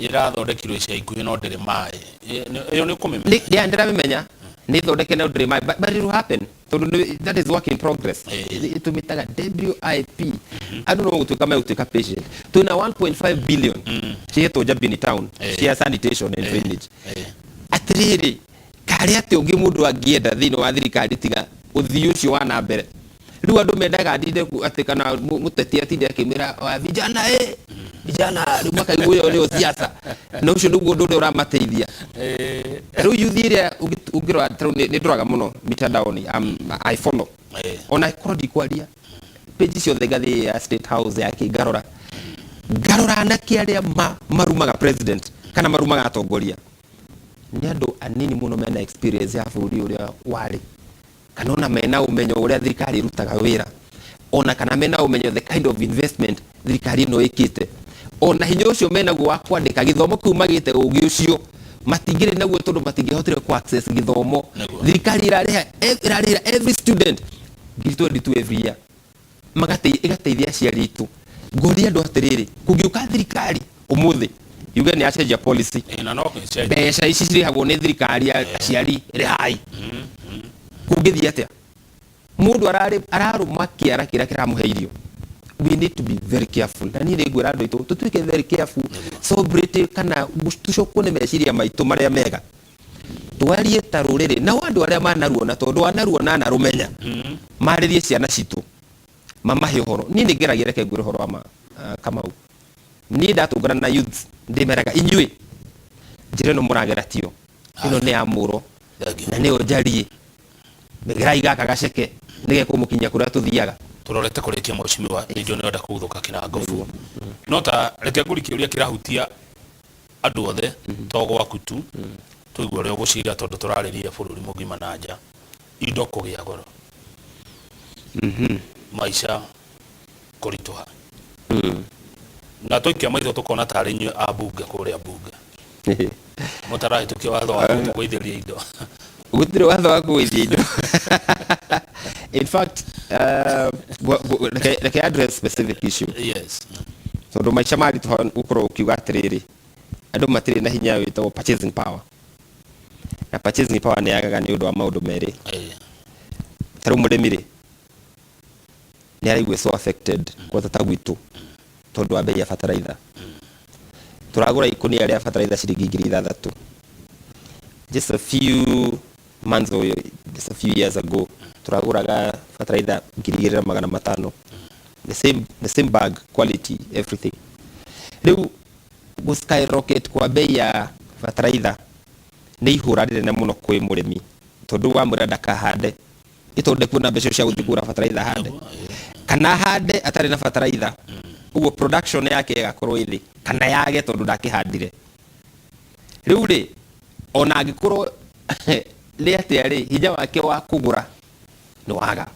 Ĩrathondekirwo ica ikuhĩ no ndĩrĩ maĩ. Ĩyo nĩ ũkũmĩmenya? Yeah, ndĩramĩmenya, nĩ thondeke na ndĩrĩ maĩ, but it will happen tondũ that is work in progress. Ĩtũmĩtaga WIP. Andũ no gũtuĩka megũtuĩka patient. Twĩna 1.5 billion cihetwo Njabini town cia sanitation and drainage. Atĩrĩrĩ, karĩ atĩ ũngĩ mũndũ angĩenda thĩinĩ wa thirikari tiga ũthii ũcio wa na mbere? Rĩu andũ mendaga ndinde atĩ kana mũteti atinde akĩmĩra wa vijana, vijana, rĩu makaigua ĩyo nĩyo siasa na ũcio nĩguo ũndũ ũrĩa ũramateithia. Rĩu yuthi ĩrĩa ũngĩrora tarĩu nĩ ndoraga mũno mitandaoni, I follow, ona korwo ndikwaria, page ciothe ngathiĩ ya State House yake ngarora, ngarora anake arĩa marumaga president kana marumaga atongoria. Nĩ andũ anini mũno mena experience ya bũrũri ũrĩa warĩ, kana ona mena ũmenyo ũrĩa thirikari ĩrutaga wĩra, ona kana mena ũmenyo the kind of investment thirikari ĩno ĩkĩte. Ona hinya ũcio menaguo wa kwandĩka, gĩthomo kĩu magĩte, ũgĩ ũcio matingĩrĩ naguo tondũ matingĩhotire ku access gĩthomo. Thirikari ĩrarĩha, ĩrarĩhĩra every student ngiri 22 every year, ĩgateithia aciari aitũ. Ngũria andũ atĩrĩrĩ, kũngĩũka thirikari ũmũthĩ yuge nĩ yacenjia policy, Na no cenjia. Mbeca ici cirĩhagwo nĩ thirikari, aciari rĩhai, kũngĩthiĩ atĩa? Mũndũ ararũma kĩara kĩrĩa kĩramũhe irio. We need to be very careful, na niĩ nĩngwĩra andũ aitũ tũtuĩke very careful. Sobriety kana tũcokwo nĩ meciria maitũ marĩa mega, twarie ta rũrĩrĩ nao andũ arĩa manaruona, tondũ wanaruona narũmenya, marĩrie ciana citũ, mamahe ũhoro. Niĩ nĩ ngeragia, reke ngwĩre ũhoro wa ma, Kamau, niĩ ndatũngana na youths ndĩmeraga, inyuĩ njĩra ĩno mũragera tio ĩno, nĩ ya mũro. Thank you. Na nĩyo njariĩ, gerai gaka gaceke nĩgekũmũkinyia kũrĩa tũthiaga. Tũrorete kũrĩkia, mheshimiwa, nĩnjũ nĩrenda kũguthũka kĩrangobu, no ta reke ngũri kĩũria kĩrahutia andũ othe, to gwaku tu. Tũigue ũrĩa ũgũcira tondũ tũrarĩria bũrũri mũgima na nja. Indo kũgĩa goro, maica kũritũha, na twaikia maitho tũkona tarĩ inyuĩ a bunge kũrĩa bunge mũtarahĩtũkia watho wa gũtũgũithĩria indo. Gũtirĩ watho wa kũgũithia indo. In fact, reke address specific issue, tondũ maica maritũha, gũkorwo ũkiuga atĩrĩrĩ, andũ matirĩ na hinya wĩtagwo purchasing power, na purchasing power nĩ yagaga nĩ ũndũ wa maũndũ merĩ. Ta rĩu mũrĩmi rĩ, nĩ araigua so affected kwata ta gwitũ tondũ wa bei ya bataraitha. Tũragũra ikũnia rĩa bataraitha ciringi 6,000. Just a few months or just a few years ago tũragũraga bataraitha 2,500, the same bag, quality, everything. Rĩu gũ skyrocket kwa bei ya bataraitha nĩ ihũra rĩnene mũno kwĩ mũrĩmi, tondũ wamwĩra ndakahande ĩ tondũ ndekuona mbeca cia gũthiĩ kũgũra bataraitha hande, kana hande atarĩ na bataraitha, ũguo production yake ĩgakorwo ĩ thĩ kana yage tondũ ndakĩhandire. Rĩu rĩ, ona angĩkorwo nĩ atĩa rĩ, hinya wake wa kũgũra nĩ waga.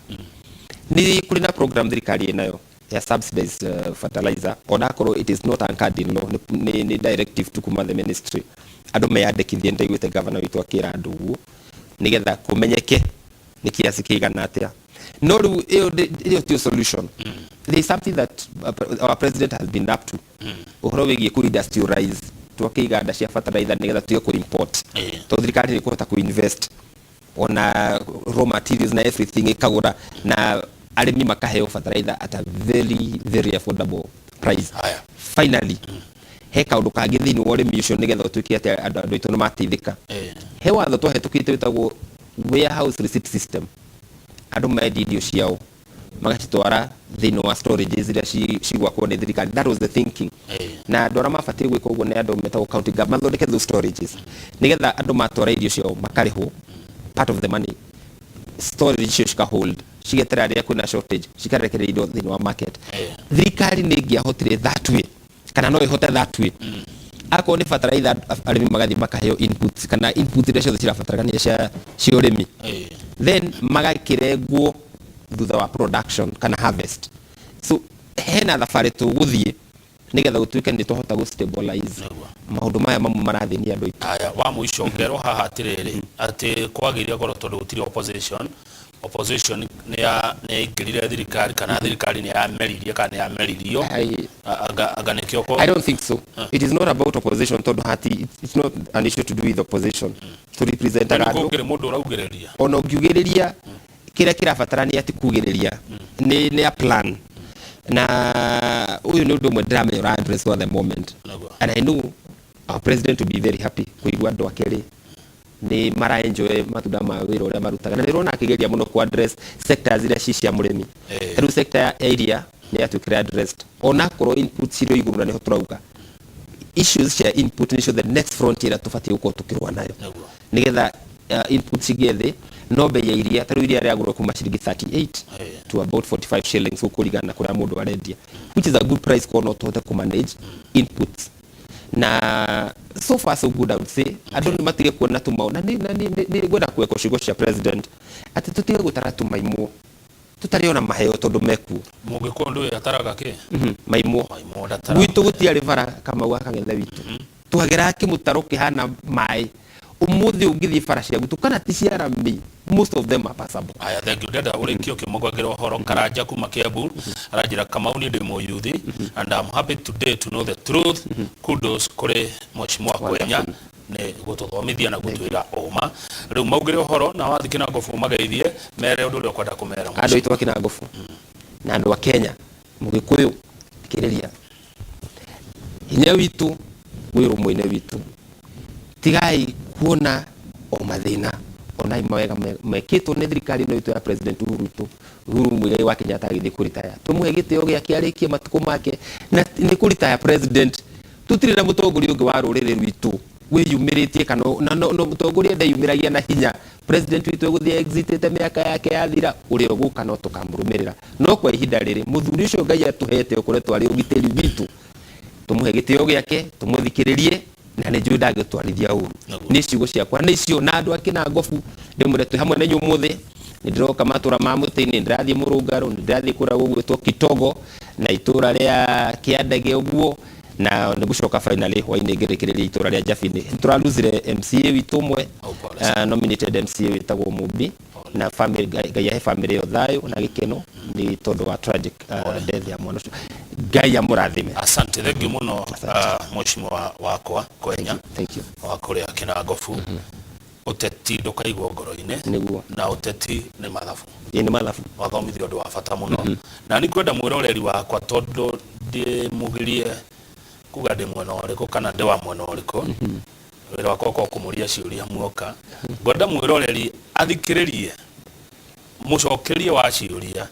Nĩ kũrĩ na program thirikari ĩnayo ya subsidized fertilizer, onakorwo it is not anchored in law, nĩ directive tu kuma the ministry, andũ meyandĩkithie. Nĩndaiguĩte governor witũ akĩra andũ ũguo nĩgetha kũmenyeke nĩ kiasi kĩigana atĩa, no rĩu ĩyo tiyo solution. There is something that our president has been up to, ũhoro wĩgiĩ kũ industrialize, twake iganda cia fertilizer nĩgetha tutige kũ import, tondũ thirikari nĩ ĩkũhota kũ invest ona raw materials na everything, ĩkagũra na arĩmi makaheo fertilizer at a very very affordable price. Haya. Finally, he kaũndũ kangĩ thĩinĩ wa ũrĩmi ũcio nĩgetha ũtuĩke atĩ andũ aitũ nĩ mateithĩka. He watho twahĩtũkĩte wĩtagwo warehouse receipt system. Andũ mendia irio ciao magacitwara thĩinĩ wa storages iria cigwakwo nĩ thirikari. That was the thinking. Na andũ arĩa mabatiĩ gwĩka ũguo nĩ andũ metagwo county government, mathondeke those storages nĩgetha andũ matwara irio ciao makarĩhwo part of the money, storage icio cika hold, cigeterera rĩrĩa kwĩna shortage cikarekereria indo thĩinĩ wa market. Thirikari nĩ ĩngĩahotire that way, kana no ĩhote that way. Akorwo nĩ bataraitha, arĩmi magathiĩ makaheo inputs kana inputs iria ciothe cirabatarania cia ũrĩmi, then magakĩrengwo thutha wa production kana harvest. So hena thabarĩ tũgũthiĩ nĩgetha gũtuĩke nĩ twahota gũ stabilize maũndũ maya mamwe marathĩnia andũ aitũ. Haya, wa mũico, ngerwo haha atĩrĩrĩ, atĩ kwagĩire goro tondũ gũtirĩ opposition. Opposition nĩ ya nĩ yaingĩrire thirikari kana thirikari nĩ yameririe kana nĩ yameririo? Anga nĩkĩo I don't think so. It is not about opposition tondu hati it's not an issue to do with opposition. To represent andũ. Kũngĩrĩ mũndũ ũraugĩrĩria. Ona ũngiugĩrĩria, kĩrĩa kĩrabatarania ti kugĩrĩria, nĩ a plan, na ũyũ nĩ ũndũ ũmwe ndĩramenya ũra address at the moment. And I know our president will be very happy kũigua andũ ake rĩ nĩ mara enjoy matunda ma wĩra ũrĩa marutaga, na nĩ ũrona akĩgeria mũno ku address sectors iria ci cia mũrĩmi. Rĩu sector ya iria nĩ yatuĩkire addressed, onakorwo input cirĩ igũrũ, na nĩho tũrauga issues cia input nĩcio the next frontier ĩrĩa tũbatiĩ gũkorwo tũkĩrũa nayo, nĩgetha input cigĩe thĩ. No bei ya iria, ta rĩu iria rĩagũrwo kuma ciringi 38 to about 45 shillings gũkũringana na kũrĩa mũndũ arendia, which is a good price korwo no tũhote kũ manage inputs. Na so far so good, I would say. Andũ nĩ matige kuona tũmaũ, na nĩ ngwenda kweka ciugo cia president atĩ tũtige gũtara tũmaimwo tũtarĩ ona maheo tondũ mekuo. Mũgĩkũyũ ndũĩ ataraga kĩ? Maimwo. Maimwo ndataraga. Gwitũ gũtiarĩ bara, Kamau wa Kang'ethe witũ twageraga kĩmũtaro kĩhana maĩ. Ũmũthĩ ũngĩthiĩ bara cia gwitũ kana ti cia rami, most of them are passable. Aya, thank you. Ndenda ũrĩkie ũkĩmũgwagĩra ũhoro. Karanja kuma Kiambu aranjĩra, "Kamau, niĩ ndĩ mũyuthi and I'm happy today to know the truth. Kudos kũrĩ Mheshimiwa Kwenya nĩ gũtũthomithia na gũtwĩra ũma." Rĩu maugĩre ũhoro na wathiĩ Kĩnangobu mageithie, mere ũndũ ũrĩa ũkwenda kũmera. Andũ aitũ a Kĩnangobu na andũ a Kenya, Mũgĩkũyũ, thikĩrĩria, hinya witũ wĩ rũmwe-inĩ witũ. Tigai kuona o mathĩna, onai mawega mekĩtwo nĩ thirikari ĩno itũ ya President Uhuru witũ, Uhuru Muigai wa Kenyatta. Agĩthiĩ kũritaya, tũmũhe gĩtĩo gĩake arĩkie matukũ make, na nĩ kũritaya president. Tũtirĩ na mũtongoria ũngĩ wa rũrĩrĩ rwitũ wĩyumĩrĩtie kana na no mũtongoria ndeyumĩragia na hinya. President witũ egũthiĩ exitĩte mĩaka yake yathira, ũrĩa ũgũka no tũkamũrũmĩrĩra, no kwa ihinda rĩrĩ mũthuri ũcio Ngai atũhete ũkoretwo arĩ ũgitĩri witũ. Tũmũhe gĩtĩo gĩake, tũmũthikĩrĩrie, na nĩ njũĩ ndangĩtwarithia ũru. Nĩ ciugo ciakwa nĩ icio, na andũ a Kĩnangobu ndĩmwĩre twĩ hamwe na inyuĩ. Ũmũthĩ nĩ ndĩroka matũra ma mũtĩ-inĩ, nĩ ndĩrathiĩ Mũrũngarũ, nĩ ndĩrathiĩ kũrĩa gũgwĩtwo Kitogo na itũra rĩa Kĩandege ũguo, na nĩ gũcoka finally hwainĩ ngĩrĩkĩrĩria itũra rĩa Njabini. Nĩ tũralosire MCA witũ ũmwe, Oh, pole. Nominated MCA wĩtagwo Mũmbi, na family, Ngai ahe family ĩyo thayũ na gĩkeno nĩ tondũ wa tragic death ya mwana ũcio. Ngai amũrathime. Asante, thank you mũno, mheshimiwa wakwa Kwenya. Thank you. Wa kũrĩa Kĩnangobu. Ũteti ndũkaigwo ngoro-inĩ. Nĩguo. Na ũteti nĩ mathabu. Ĩ, nĩ mathabu. Wathomithio ũndũ wa bata mũno, na nĩ ngwenda mwĩroreri wakwa, tondũ ndĩmũgirie kuga ndĩ mwena ũrĩkũ kana ndĩ wa mwena ũrĩkũ, wĩra wakwa ũkorwo kũmũria ciũria muoka. Ngwenda mwĩroreri athikĩrĩrie mũcokerie wa ciũria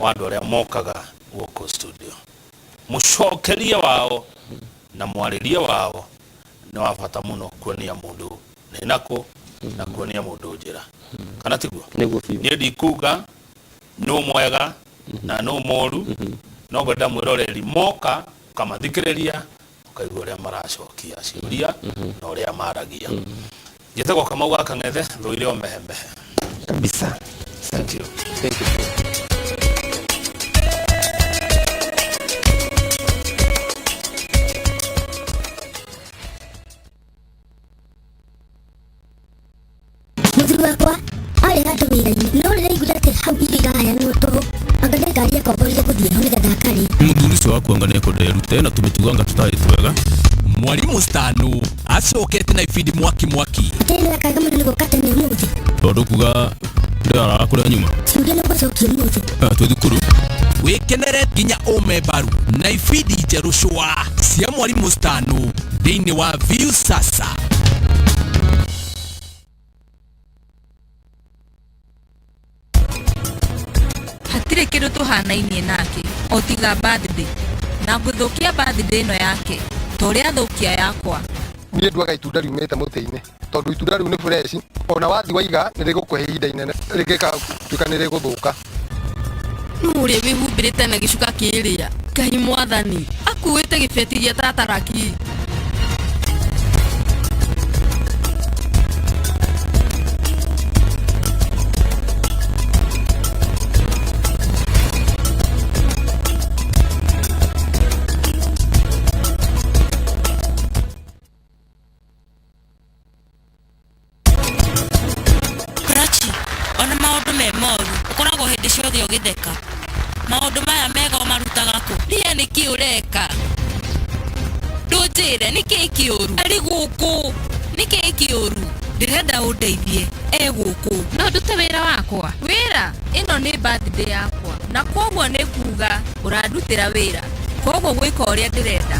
wa andũ arĩa mokaga gũkũ studio. Mũcokerie wao na mwarĩrie wao nĩ wa bata mũno kuonia mũndũ nĩ nakũ na kuonia mũndũ njĩra, kana tiguo? Nĩguo biũ. Niĩ ndikuga nũ mwega na nũ mũru, no ngwenda mwĩroreri moka ũkamathikĩrĩria, ũkaigua ũrĩa maracokia ciũria na ũrĩa maragia. Njĩtagwo Kamau wa Kang'ethe, thũire o mehemehe. Kabisa. Thank you. Thank you. Mũthuri wakwa arĩ handũ wĩra-inĩ, no rĩrĩa aiguire atĩ hau ingĩgayanwo tũhũ, anga nĩ ngari akomborire gũthiĩ ho nĩgetha akarĩ. Mũthuri ũcio waku anga nĩekwenda erute na tũmĩtugo anga tũtarĩ twega. Mwalimu Stano acokete na ibindi mwaki mwaki. Atĩrĩ, nĩ wekaga mũno nĩ gũka tene ũmũthĩ. Tondũ kuga ndĩraraga kũrĩa nyuma. Ciũria nĩ ũgũcokia ũmũthĩ. Twĩ thukuru. Wĩkenere nginya ũme mbaru na ibindi njerũ cwa cia Mwalimu Stano thĩinĩ wa View Sasa. Hatirĩ kĩndũ tũhanainie nake o tiga birthday, na ngũthũkia birthday ĩno yake ta ũrĩa thũkia yakwa. Niĩ nduaga itunda riumĩte mũtĩ-inĩ tondũ itunda rĩu nĩ fresh, ona wathi waiga nĩ rĩgũkũhe ihinda inene rĩngĩgatuĩka nĩ rĩgũthũka. Nũ ũrĩa wĩhumbĩrĩte na gĩcuka kĩrĩa? Ngai mwathani, akuĩte gĩbeti gĩa tataraki. Karachi, ona maũndũ me moru. Ciothe ũgĩtheka. Maũndũ maya mega ũmarutaga kũ? Ria nĩkĩ ũreka? Ndũnjĩre nĩkĩ kĩũru? Arĩ gũkũ. Nĩkĩ kĩũru? Ndĩrenda ũndeithie. E gũkũ. No ndute wĩra wakwa. Wĩra? Ĩno nĩ birthday yakwa. Na kwoguo nĩ kuga ũrandutĩra wĩra. Kwoguo gwĩka ũrĩa ndĩrenda.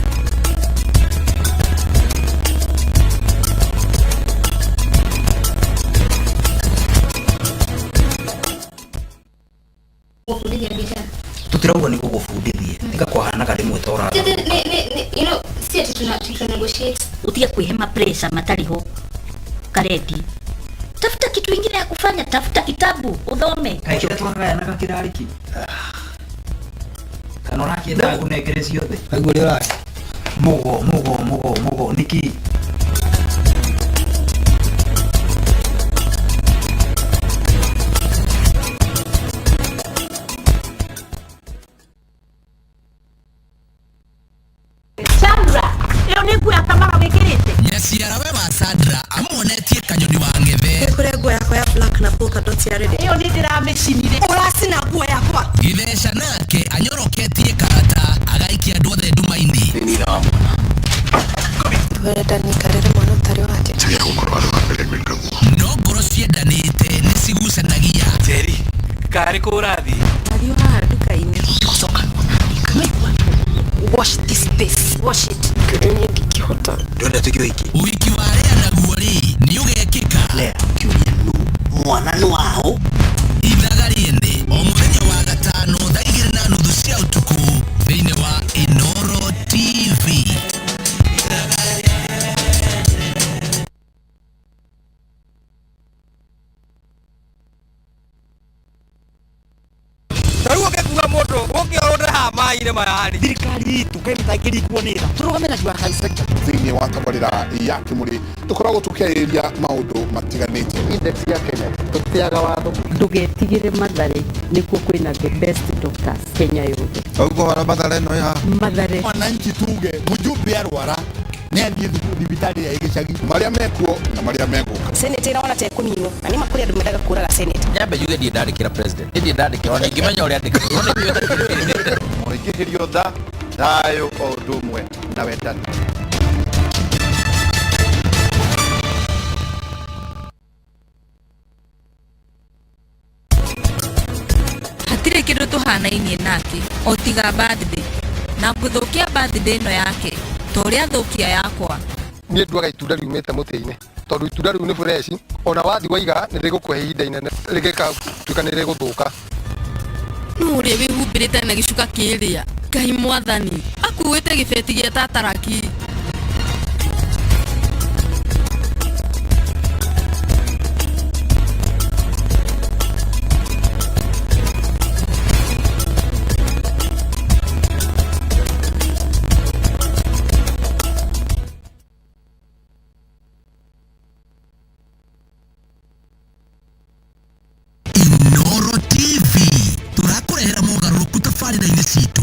Gũbundithia biacara. Tutirauga nĩ gũgũbundithia tiga kwahanaga rĩmwe ta ũratha. Si ati tuna negotiate. Utige kuihema pressure matari ho kareti. Tafuta kitu ingine ya kufanya, tafuta kitabu uthome. Kaĩ kĩrĩa tũragayanaga kĩrarĩ kĩ? Kana ũrakĩenda ngũnengere ciothe? Kaigua ũrĩa ũraria. Mũgo mũgo mũgo mũgo nĩkĩ? Sandra, ĩyo nĩ nguo ya Tamara wĩkĩrĩte. Nyaciara we wa Sandra amuonetie kanyoni wa ng'ethe. Nĩ nguo yakwa ya black na polka dot ya red. Ĩyo nĩ ndĩramĩcinire. Ũracina nguo yakwa. Githeca nake anyoroketie karata agaikia andũ othe nduma-inĩ. Wenda nikarĩre mwana ũtarĩ wake. Tiga gũkorwo arĩ wa mbere gwĩka guo. No ngoro ciendanĩte nĩ cigucanagia. Njeri, karĩ kũ ũrathiĩ? Athiĩ haha nduka-inĩ. Gũcoka Wash this space. Wash it. Niĩ ndingĩhota. Ndĩrenda tuĩke ũhiki. Ũhiki wa Lea naguo rĩ nĩ ũgekĩka. Lea, kĩũria nũ? Mwana nĩ waũ? Ithaga rĩene o mũthenya wa gatano thaa 2:30 cia ũtukũ thĩinĩ wa Inooro TV. Tarĩu ũngĩkuua mũndũ ũngĩorwo haha maĩ-inĩ maya rĩ. Thirikari itũ kaĩ mĩtangĩringwo nĩ tha. Tũrũgame na Jua Kali sector. Thĩinĩ wa tabarĩra ya Kĩmũrĩ tũkoragwo tũkĩarĩrĩria maũndũ matiganĩte. Index ya Kenya tũtiaga watho. Ndũgetigĩre Mathare, nĩkuo kwĩna the best doctors Kenya yothe. Ũguo horo Mathare no ya. Mathare. Wananchi tuge mjumbe arwara nĩ athiĩ thibitarĩ ya gĩcagi. Marĩa mekuo na marĩa megũka. Senate ĩrona ta ĩkũninwo na nĩ ma kũrĩ andũ mendaga kũraga Senate. Nyambe njuge ndirĩ ndandĩkĩra president. Ndirĩ ndandĩkĩra ona ingĩmenya ũrĩa andĩkĩra. Mũingĩhĩrio tha, thayũ o ũndũ ũmwe na wendani. Hatirĩ kĩndũ tũhanainie nake o tiga birthday. Na ngũthũkia birthday ĩno yake ta ũrĩa thũkia yakwa. Niĩ nduaga itunda riumĩte mũtĩ-inĩ tondũ itunda rĩu nĩ fresh ona wathi waiga nĩ rĩgũkũhe ihinda inene rĩgĩkatuĩka nĩ rĩgũthũka. Nũ ũrĩa wĩhumbĩrĩte na gĩcuka kĩrĩa? Ngai mwathani akuĩte gĩbeti gĩa tataraki. Inooro TV tũrakũrehera mogarũrũku tabarĩra-inĩ citũ.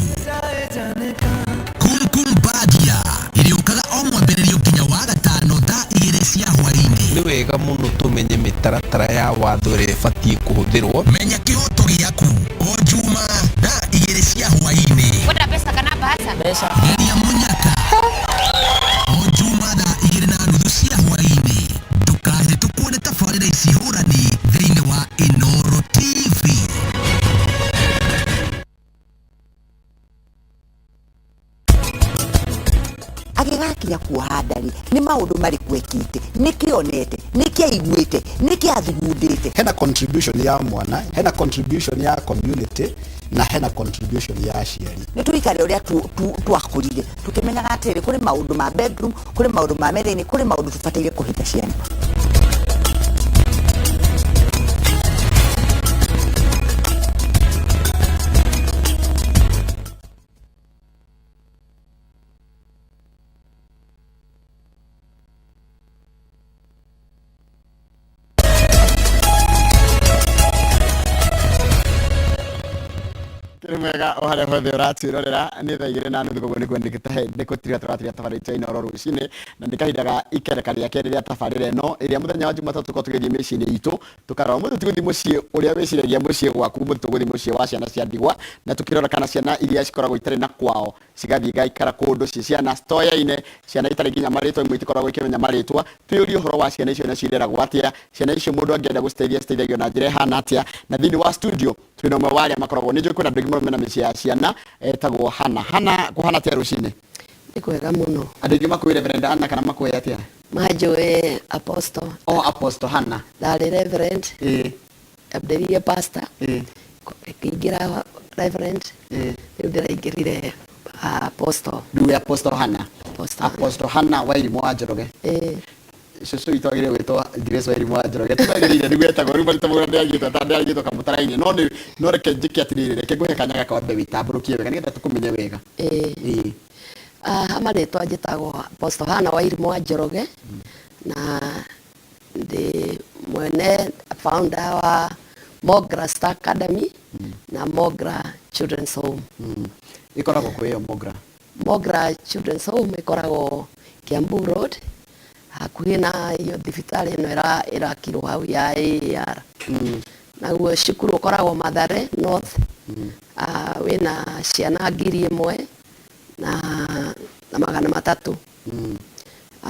Kumkum Bhagia ĩrĩũkaga o mwambĩrĩrio nginya wa gatano thaa 2 cia hwaĩ-inĩ. Nĩ wega mũno tũmenye mĩtaratara ya watho ĩrĩa ĩbatiĩ kũhũthĩrwo. Menya kĩhoto gĩaku o Juma thaa 2 cia hwaĩ-inĩ. Wenda pesa kana bahasha? Mbeca. Geria mũnyaka o Juma thaa 2:30 cia hwaĩ-inĩ. Ndũkahĩtũkwo nĩ tabarĩra ici hũrani thĩinĩ wa Inooro TV. Agĩgakinya kuoha nda-rĩ, nĩ maũndũ marĩkũ ekĩte, nĩkĩ onete, nĩkĩ aiguĩte, nĩkĩ athugundĩte. Hena contribution ya mwana, hena contribution ya community na hena contribution ya aciari. Nĩ tũikare ũrĩa twakũrire tũkĩmenyaga atĩrĩ, kũrĩ maũndũ ma bedroom, kũrĩ maũndũ ma metha-inĩ, kũrĩ maũndũ tũbataire kũhitha ciana. Wega o harĩa hothe ũratwĩrorera nĩ thaa 2:30, koguo nĩkuo nĩkũtiga tũratiga tabarĩra itũ ya Inooro rũcinĩ, na nĩ kahinda ga ikereka rĩa kerĩ rĩa tabarĩra ĩno ĩrĩa mũthenya wa Jumatatũ tũkoragwo tũgĩthiĩ mĩciĩ-inĩ itũ tũkarora. Ũmũthĩ tũgũthiĩ mũciĩ ũrĩa wĩciragia mũciĩ gwaku, ũmũthĩ tũgũthiĩ mũciĩ wa ciana cia ndigwa na tũkĩrora kana ciana iria cikoragwo itarĩ na kwao cigathiĩ igaikara kũndũ ciĩ ciana citoyaine, ciana itarĩ nginya marĩtwa, imwe itikoragwo ikĩmenya marĩtwa. Twĩyũrie ũhoro wa ciana icio nacio ireragwo atĩa, ciana icio mũndũ angĩenda gũciteithia citeithagio na njĩra ĩhana atĩa. Na thĩinĩ wa studio twĩna ũmwe wa arĩa makoragwo, nĩ njũĩ kwĩna andũ aingĩ mũno mena mĩciĩ ya ciana, etagwo Hana. Hana, kũhana atĩa rũcinĩ? Nĩ kwega mũno. Andũ aingĩ makũĩ Reverend Hana kana makũĩ atĩa? Manjũĩ Apostle. Oh, Apostle Hana. Ndarĩ Reverend. Ambĩrĩirie pastor. Ngĩingĩra Reverend. Rĩu ndĩraingĩrire Apostle. Rĩu wĩ Apostle Hana. Apostle. Apostle Hana Wairimu wa Njoroge. Cũcũ witũ agĩrĩire gwĩtwo Grace Wairimu wa Njoroge, tũtagĩrĩire nĩguo etagwo rĩu marĩtwa mau ndĩragĩtwo ta ndĩragĩtwo kamũtara-inĩ, no nĩ no reke njĩke atĩrĩrĩ, reke ngũhe kanya gaka wambe wĩtambũrũkie wega nĩgetha tũkũmenye wega. Ha marĩtwa njĩtagwo Apostle Hannah Wairimu wa Njoroge, na ndĩ mwene founder wa Mogra Star Academy na Mogra Children's Home. Ĩkoragwo kwĩ ĩyo Mogra? Mogra Children's Home ĩkoragwo Kiambu Road, hakuhĩ na iyo thibitarĩ ĩno ĩrakirwo hau ya AAR. Naguo cukuru ũkoragwo Mathare North. Wĩna ciana 1,300.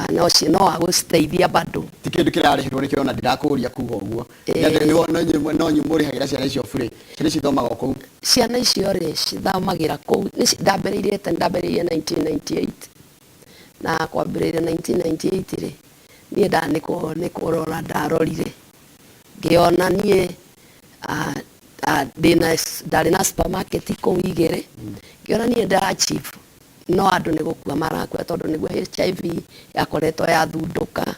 No no agũciteithia bado. Ti kĩndũ kĩrarĩhĩrwo nĩkĩo ona ndirakũria kuga ũguo. No inyuĩ mũrĩhagĩra ciana icio bure, ciana icio ithomaga o kũu? Ciana icio rĩ cithomagĩra kũu. Ndambĩrĩirie tene, ndambĩrĩirie 1998, na kwambĩrĩria 1998 rĩ, niĩ nĩ kũrora ndarorire ngĩona niĩ ndĩna ndarĩ na supermarket kũu igĩrĩ, ngĩona niĩ ndĩra achieve no andũ nĩ gũkua marakua, tondũ nĩguo HIV yakoretwo yathundũka.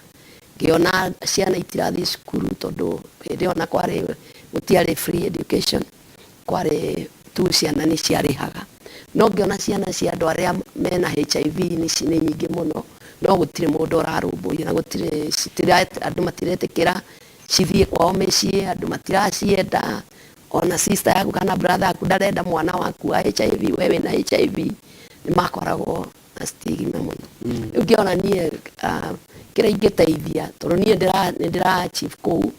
Ngĩona ciana itirathiĩ cukuru, tondũ hĩndĩ ĩyo na kwarĩ gũtiarĩ free education, kwarĩ tu ciana nĩ ciarĩhaga. No ngĩona ciana cia andũ arĩa mena HIV nĩ nyingĩ mũno, no gũtirĩ mũndũ ũrarũmbũiya, na gũtirĩ andũ matiretĩkĩra cithiĩ kwao mĩciĩ, andũ matiracienda. Ona sister yaku kana brother yaku ndarenda mwana waku wa HIV, we wĩna HIV, nĩ makoragwo na stigma mũno. Rĩu ngĩona niĩ kĩrĩa ingĩteithia, tondũ niĩ nĩ ndĩra achieve kũu.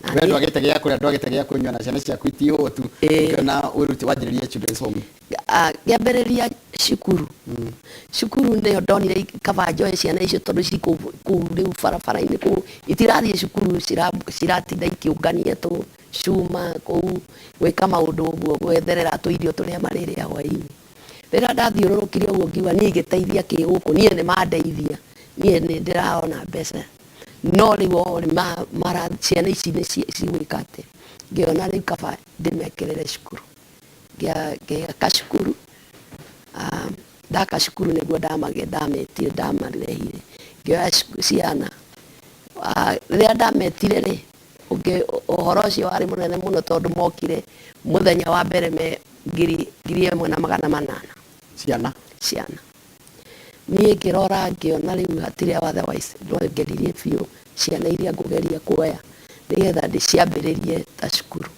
Na We ndwagĩte gĩa kũrĩa, ndwagĩte gĩa kũnyua, na ciana ciaku itihũtu, ũkĩona wĩruti wanjĩrĩrie children's home. Ngĩambĩrĩria cukuru. Cukuru nĩyo ndonire kaba njoe ciana icio, tondũ ci kũu rĩu barabara-inĩ kũu itirathiĩ cukuru, ciratinda ikĩũngania tũ cuma kũu, gwĩka maũndũ ũguo, gwetherera tũirio tũrĩa marĩrĩa hwaĩ-inĩ. Rĩrĩa ndathiũrũrũkire ũguo ngiuga niĩ ingĩteithia kĩ gũkũ, niĩ nĩ mandeithia, niĩ nĩ ndĩraona mbeca, no rĩu o rĩ mara ciana ici nĩ cigwĩka atĩa? Ngĩona rĩu kaba ndĩmekĩrĩre cukuru. Ngĩaka cukuru. Ndaka cukuru nĩguo ndametire, ndamarehire, ngĩoya ciana. Rĩrĩa ndametire rĩ, ũhoro ũcio warĩ mũnene mũno, tondũ mokire mũthenya wa mbere me 1,800. Ciana? Ciana. Niĩ ngĩrora ngĩona rĩu hatirĩ otherwise, no ngeririe biũ ciana iria ngũgeria kuoya nĩgetha ndĩciambĩrĩrie ta cukuru.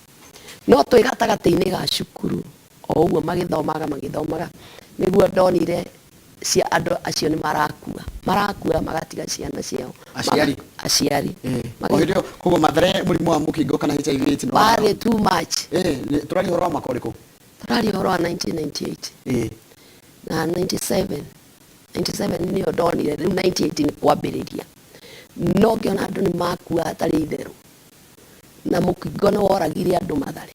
No twĩ gatagatĩ-inĩ ga cukuru o ũguo magĩthomaga magĩthomaga, nĩguo ndonire cia andũ acio nĩ marakua, marakua magatiga ciana ciao. Aciari? Aciari. O hĩndĩ ĩyo koguo Mathare mũrimũ wa mũkingo kana HIV AIDS nĩ warĩ too much. Tũraria ũhoro wa mwaka ũrĩkũ? Tũraria ũhoro wa 1998. Na 97. 97 nĩyo ndonire, rĩu 98 nĩ kwambĩrĩria. No ngĩona andũ nĩ makua hatarĩ itherũ. Na mũkingo nĩ woragire andũ Mathare.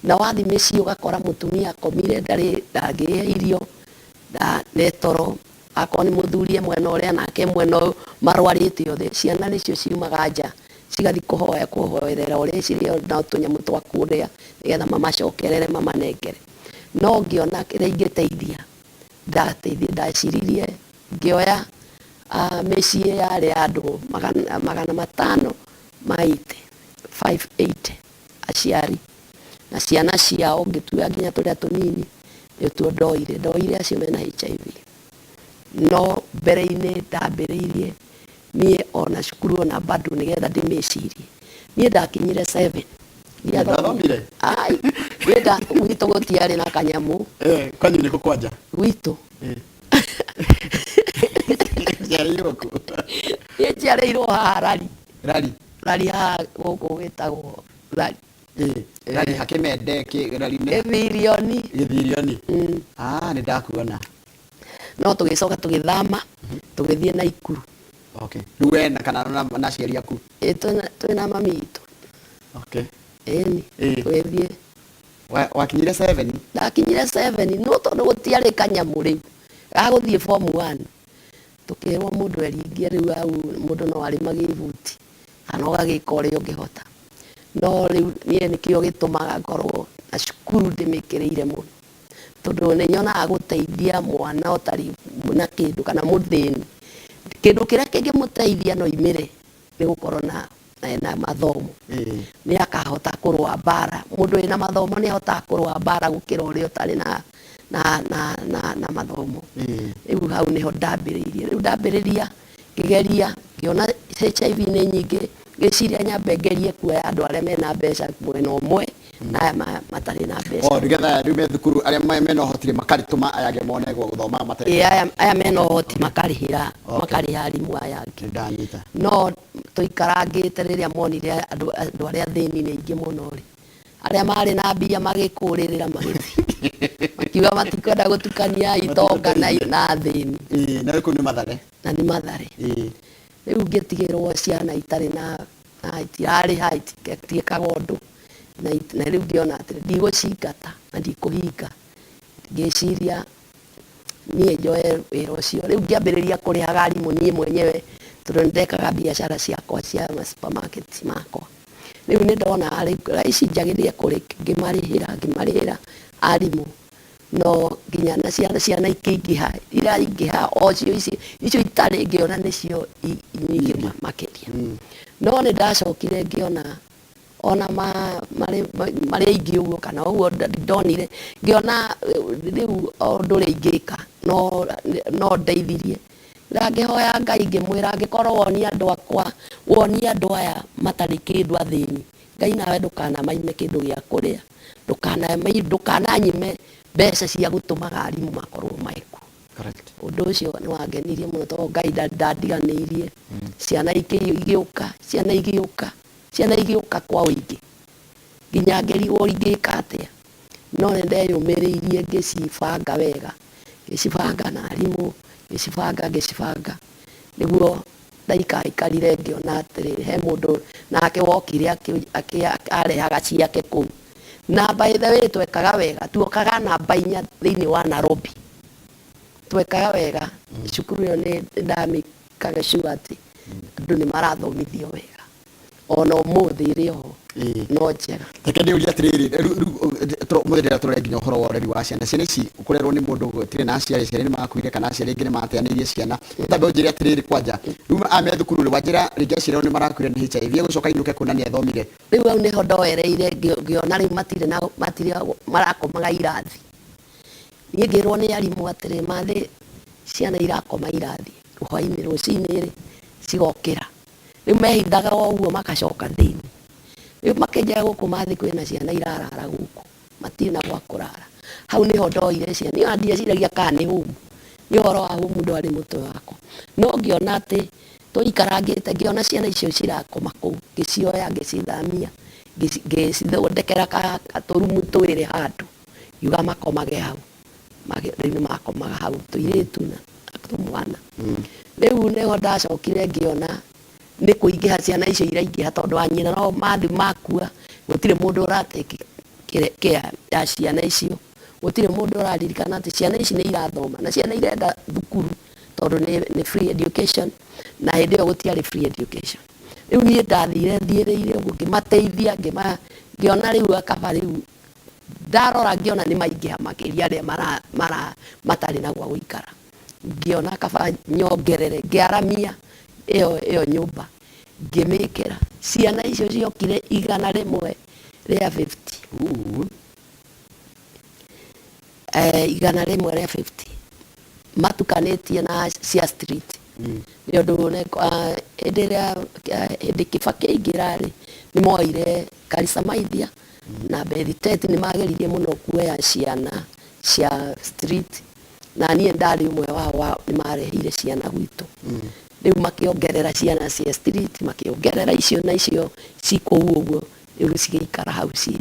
Na wathiĩ mĩciĩ ũgakora mũtumia akomire, ndarĩ ndangĩrĩa irio, nde toro, akorwo nĩ mũthuri e mwena ũrĩa nake mwena ũyũ, marwarĩte othe. Ciana nĩcio ciumaga nja cigathiĩ kũhoya, kũhoerera ũrĩa cirĩ na tũnyamũ twa kũrĩa nĩgetha mamacokerere mamanengere. No ngĩona kĩrĩa ingĩteithia, ndateithia, ndaciririe ngĩoya mĩciĩ yarĩ andũ 580, 580 aciari na ciana ciao, ngĩtua nginya tũrĩa tũnini nĩtuo ndoire, ndoire acio mena HIV. No mbere-inĩ ndambĩrĩirie niĩ ona cukuru ona bado nĩgetha ndĩmĩcirie. Niĩ ndakinyire 7 Ndwathomire? Ai, wenda gwitũ gũtiarĩ na kanyamũ. Eh, kwanyu nĩ kũ kwanja? Gwitũ. Njiarĩirwo kũ? Niĩ njiarĩirwo haha Rari. Rari? Rari haha gũkũ gwĩtagwo Rari. Eh, Rari hakĩmende kĩ Rari nĩ Gĩthirioni. Gĩthirioni. Ah, nĩ ndakuona. No tũgĩcoka tũgĩthama tũgĩthiĩ Naikuru. Okay. Rĩu we na kana na na aciari aku? Ĩ twĩna mami witũ. Okay. Ĩni. Ĩ. Tũgĩthiĩ. Wakinyire 7? Ndakinyire 7 no tondũ gũtiarĩ kanyamũ rĩu ga gũthiĩ form 1 tũkĩrwo mũndũ eringie rĩu hau mũndũ no arĩmage ibuti kana ũgagĩka ũrĩa ũngĩhota. No rĩu niĩ nĩkĩo gĩtũmaga ngorwo na cukuru ndĩmĩkĩrĩire mũno tondũ nĩ nyonaga gũteithia mwana ũtarĩ na kĩndũ kana mũthĩni kĩndũ kĩrĩa kĩngĩmũteithia no imĩre nĩ gũkorwo na na mathomo. Nĩ akahota kũrũa mbara. Mũndũ wĩna mathomo nĩ ahotaga kũrũa mbara gũkĩra ũrĩa ũtarĩ na na na na na mathomo. Rĩu hau nĩho ndambĩrĩirie. Rĩu ndambĩrĩria ngĩgeria ngĩona HIV nĩ nyingĩ ngĩciria nyambe ngerie kuoya andũ arĩa mena mbeca mwena ũmwe na aya matarĩ na mbeca. O nĩgetha rĩu me thukuru arĩa mena ũhoti rĩ makarĩtũma aya angĩ mone gwa gũthoma matarĩ. Ĩ, aya mena ũhoti makarĩhĩra makarĩha arimũ aya angĩ. Nĩndanyita. No tũikarangĩte rĩrĩa monire andũ arĩa athĩni nĩ aingĩ mũno rĩ, arĩa marĩ na mbia magĩkũrĩrĩra magĩthiĩ. Makiuga matikwenda gũtukania itonga na athĩni. Ĩ, na rĩu kũu nĩ Mathare. Na nĩ Mathare. Ĩ. Rĩu ngĩtigĩrwo ciana itarĩ na itirarĩha, itiĩkaga ũndũ. Na rĩu ngĩona atĩ ndigũcingata na ndikũhinga. Ngĩciria niĩ njoe wĩra ũcio. Rĩu ngĩambĩrĩria kũrĩhaga arimũ niĩ mwenyewe tondũ nĩ ndekaga biacara ciakwa cia supermarket makwa. Rĩu nĩ ndona rĩu ici njagĩrĩire ngĩmarĩhĩra ngĩmarĩhĩra arimũ no nginya na ciana ikĩingĩha iraingĩha o cio icio itarĩ ngĩona nĩcio nyingĩ makĩria. No nĩ ndacokire ngĩona ona marĩ aingĩ ũguo kana ũguo ndonire ngĩona rĩu ũndũ ũrĩa ingĩka no ndeithirie. Ngĩhoya Ngai ngĩmwĩra angĩkorwo wonie andũ akwa wonie andũ aya matarĩ kĩndũ athĩni Ngai nawe ndũkanamaime kĩndũ gĩa kũrĩa ndũkananyime mbeca cia gũtũmaga arimũ makorwo mekuo. Ũndũ ũcio nĩ wangenirie mũno tondũ Ngai ndandiganĩirie. Ciana igĩũka ciana igĩũka ciana igĩũka kwa ũingĩ nginya ngĩrigwo ingĩka atĩa no nĩ ndeyũmĩrĩirie ngĩcibanga wega ngĩcibanga na arimũ ngĩcibanga nĩguo ndaikaraikarire ngĩona atĩrĩrĩ he mũndũ nake wokire arehaga ciake kũu. Na by the way twekaga wega tuokaga namba 4 thĩinĩ wa Nairobi. Twekaga wega cukuru ĩyo nĩ ndamĩkaga sure atĩ andũ nĩ marathomithio wega ona ũmũthĩ ĩrĩ oho no njega. Reke ndĩũrie atĩrĩrĩ, rĩu mũthĩ ndĩrenda tũrore nginya ũhoro wa ũreri wa ciana. Ciana ici kũrerwo nĩ mũndũ gũtirĩ na aciari, aciari nĩ makuire kana aciari aingĩ nĩ mateanĩirie ciana. Tambe ũnjĩre atĩrĩrĩ kwanja, rĩu aya me thukuru rĩ, wanjĩra rĩngĩ aciari ao nĩ marakuire nĩ HIV, egũcoka ainũke kuona nĩ athomire. Rĩu hau nĩho ndoereire ngĩona rĩu matirĩ na matirĩ marakomaga irathi. Niĩ ngĩrwo nĩ arimũ atĩrĩ mathĩ ciana irakoma irathi hwainĩ rũcinĩ rĩ cigokĩra. Rĩu mehithaga o ũguo makacoka thĩinĩ. Rĩu makĩnjĩra gũkũ mathĩ kwĩna ciana irarara gũkũ matirĩ na gwa kũrara. Hau nĩho ndoire ciana. Niĩ ona ndieciragia kana nĩ home. Nĩ ũhoro wa home ndwarĩ mũtwe wakwa. No ngĩona atĩ tũikarangĩte ngĩona ciana icio cirakoma kũu ngĩcioya ngĩcithamia ngĩcithondekera katũrumu twĩrĩ handũ ngiuga makomage hau. Rĩu nĩ makomaga hau tũirĩtu na tũmwana. Rĩu nĩho ndacokire ngĩona nĩ kũingĩha ciana icio iraingĩha tondũ wa nyina no mathi makua gũtirĩ mũndũ ũratake care ya ciana icio. Gũtirĩ mũndũ ũraririkana atĩ ciana ici nĩ irathoma na ciana irenda thukuru tondũ nĩ free education na hĩndĩ ĩyo gũtiarĩ free education. Rĩu niĩ ndathire thiĩrĩire ũguo ngĩmateithia ngĩona rĩu akaba rĩu ndarora ngĩona nĩ maingĩha makĩria arĩa matarĩ na gwa gũikara. Ngĩona kaba nyongerere ngĩaramia ĩyo nyũmba ngĩmĩkĩra ciana icio ciokire 150. 150 matukanĩtie na cia street. Nĩ ũndũ hĩndĩ ĩrĩa hĩndĩ Kibaki aingĩra rĩ Nĩ moire Karisa Maithia na Beth Tet, nĩ mageririe mũno kuoya ciana cia street, na niĩ ndarĩ ũmwe wao wa nĩ mareheire ciana gwitũ. Rĩu makĩongerera ciana cia street, makĩongerera icio na icio ci kũu ũguo, rĩu cigĩikara hau ci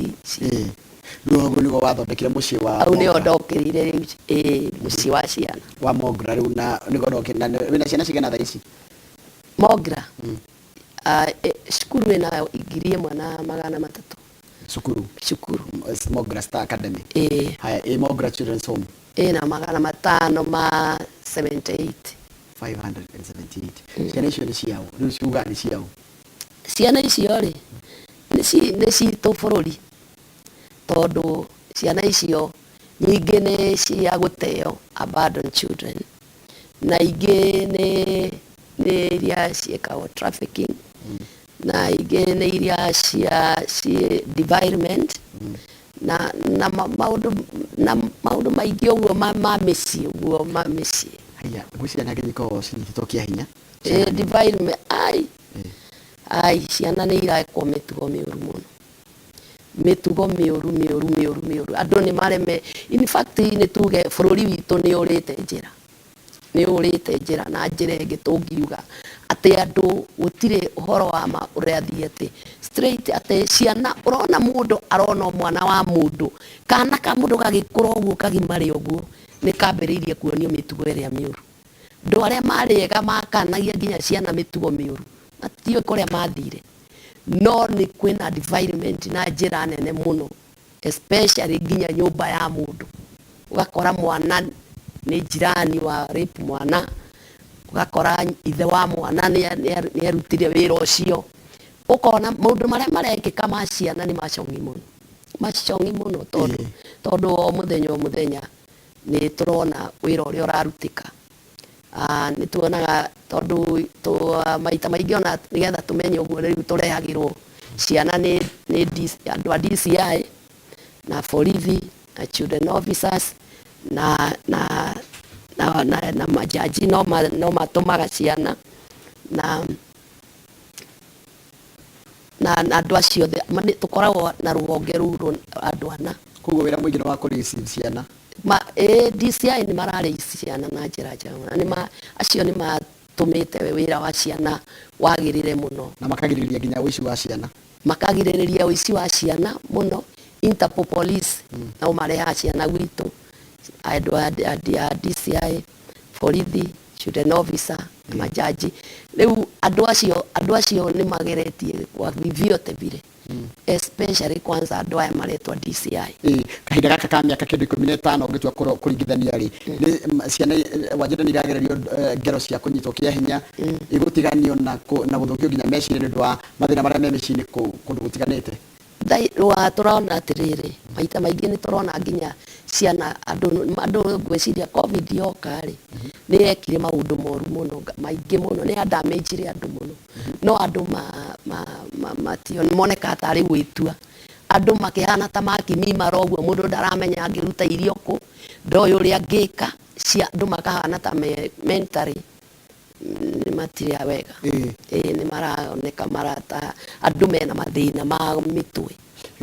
Rĩu hau nĩguo wathondekire mũciĩ wa Hau nĩho Mogra. Ndokĩrire rĩu, ĩĩ, mũciĩ wa ciana. Wa Mogra rĩu, na nĩguo ndokĩrire, na wĩna ciana cigana thaa ici? Mogra? Ah, cukuru ĩna 1300. Cukuru? Cukuru. Mogra Star Academy? Ĩĩ. Haya, ĩ Mogra Children's Home? Ĩna 578. 578. Ciana icio nĩ ciao? Rĩu ciugaga nĩ ciao? Ciana icio rĩ, nĩ citũ bũrũri, tondũ ciana icio nyingĩ nĩ cia gũteo, abandoned children, na ingĩ nĩ iria ciĩkagwo trafficking, na ingĩ nĩ iria cia ci defilement na maũndũ maingĩ ũguo ma mĩciĩ ũguo, ma mĩciĩ. Haya, gwĩ ciana ingĩ ikoragwo cinyitĩtwo kĩa hinya? Defilement, ai ai, ciana nĩ irekwo mĩtugo mĩũru mũno, mĩtugo mĩũru mĩũru mĩũru mĩũru. Andũ nĩ mareme, in fact nĩ tuge bũrũri witũ nĩ ũrĩte njĩra, nĩ ũrĩte njĩra na njĩra ĩngĩ tũngiuga atĩ andũ gũtirĩ ũhoro wa ma ũrathiĩ atĩ straight, atĩ ciana ũrona mũndũ arona mwana wa mũndũ, kana ka mũndũ gagĩkũra ũguo, kagimare ũguo, nĩ kambĩrĩirie kuonio mĩtugo ĩrĩa mĩũru. Andũ arĩa marĩ ega makanagia nginya ciana mĩtugo mĩũru matiũĩ kũrĩa mathire, no nĩ kwĩna defilement na njĩra nene mũno, especially nginya nyũmba ya mũndũ, ũgakora mwana nĩ jirani wa rape mwana, ũgakora ithe wa mwana nĩ arutire wĩra ũcio. Ũkona maũndũ marĩa marekĩka ma ciana nĩ macongi mũno, macongi mũno, tondũ o mũthenya o mũthenya nĩ tũrona wĩra ũrĩa ũrarutĩka. Nĩ tuonaga tondũ maita maingĩ ona nĩgetha tũmenye ũguo, rĩu tũrehagĩrwo ciana nĩ andũ a DCI na borithi na children officers na majaji no matũmaga ciana na andũ acio othe. Tũkoragwo na rũhonge rũu andũ ana. Koguo wĩra mũingĩ nĩ wa kũ receive ciana? Ma, DCI nĩ mararĩ ciana na njĩra njega mũno. Na nĩ acio nĩ matũmĩte wĩra wa ciana wagĩrĩre mũno. Na makagirĩrĩria nginya ũici wa ciana? Makagirĩrĩria ũici wa ciana mũno. Interpol police nao marehaga ciana gwitũ, andũ a DCI, borithi, children officer na majaji. Rĩu andũ acio nĩ mageretie kwa vyovyote vile, especially kwanza andũ aya maretwa DCI. Ĩĩ, kahinda gaka ka mĩaka kĩndũ 15 ũngĩtua kũringithania rĩ, nĩ ciana wanjĩra nĩ iragererio ngero cia kũnyitwo kĩa hinya, igũtiganio na gũthũkio nginya meciria nĩ ũndũ wa mathĩna marĩa me mĩciĩ-inĩ kũndũ gũtiganĩte. Rwa tũrona atĩrĩrĩ, maita maingĩ nĩ tũrona nginya ciana andũ ngwĩciria COVID yoka rĩ, nĩ yekire maũndũ moru mũno, maingĩ mũno, nĩ yadamagire andũ mũno, no andũ matio monekaga tarĩ gwĩtua, andũ makĩhana ta makimimara ũguo, mũndũ ndaramenya angĩruta irio kũ, ndoĩ ũrĩa angĩka, cia andũ makahana ta me mentally nĩ matirĩ wega. Ĩĩ, nĩ maroneka marata andũ mena mathĩna ma mĩtwe.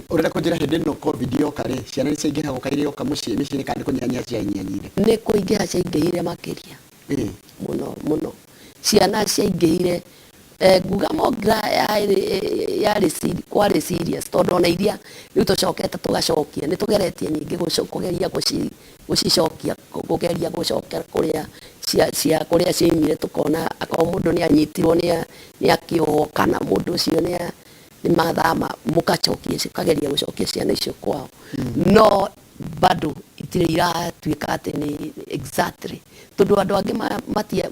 Ũrenda kũnjĩra hĩndĩ ĩno COVID yoka rĩ, ciana nĩ ciaingĩha gũka irĩoka mũciĩ mĩciĩ-inĩ, kana nĩ kũnyihanyia cianyihanyihire? Nĩ kũingĩha ciaingĩhire makĩria mũno mũno, ciana ciaingĩhire. Nguga Mogra yarĩ kwarĩ serious, tondũ ona iria rĩu tũcokete tũgacokia, nĩ tũgeretie nyingĩ kũgeria gũcicokia, kũgeria gũcokera kũrĩa cia kũrĩa ciaumire, tũkona akorwo mũndũ nĩ anyitirwo nĩ akĩohwo, kana mũndũ ũcio nĩ mathama, mũgacokia, ũkageria gũcokia ciana icio kwao, no bado itirĩ iratuĩka atĩ nĩ exactly, tondũ andũ angĩ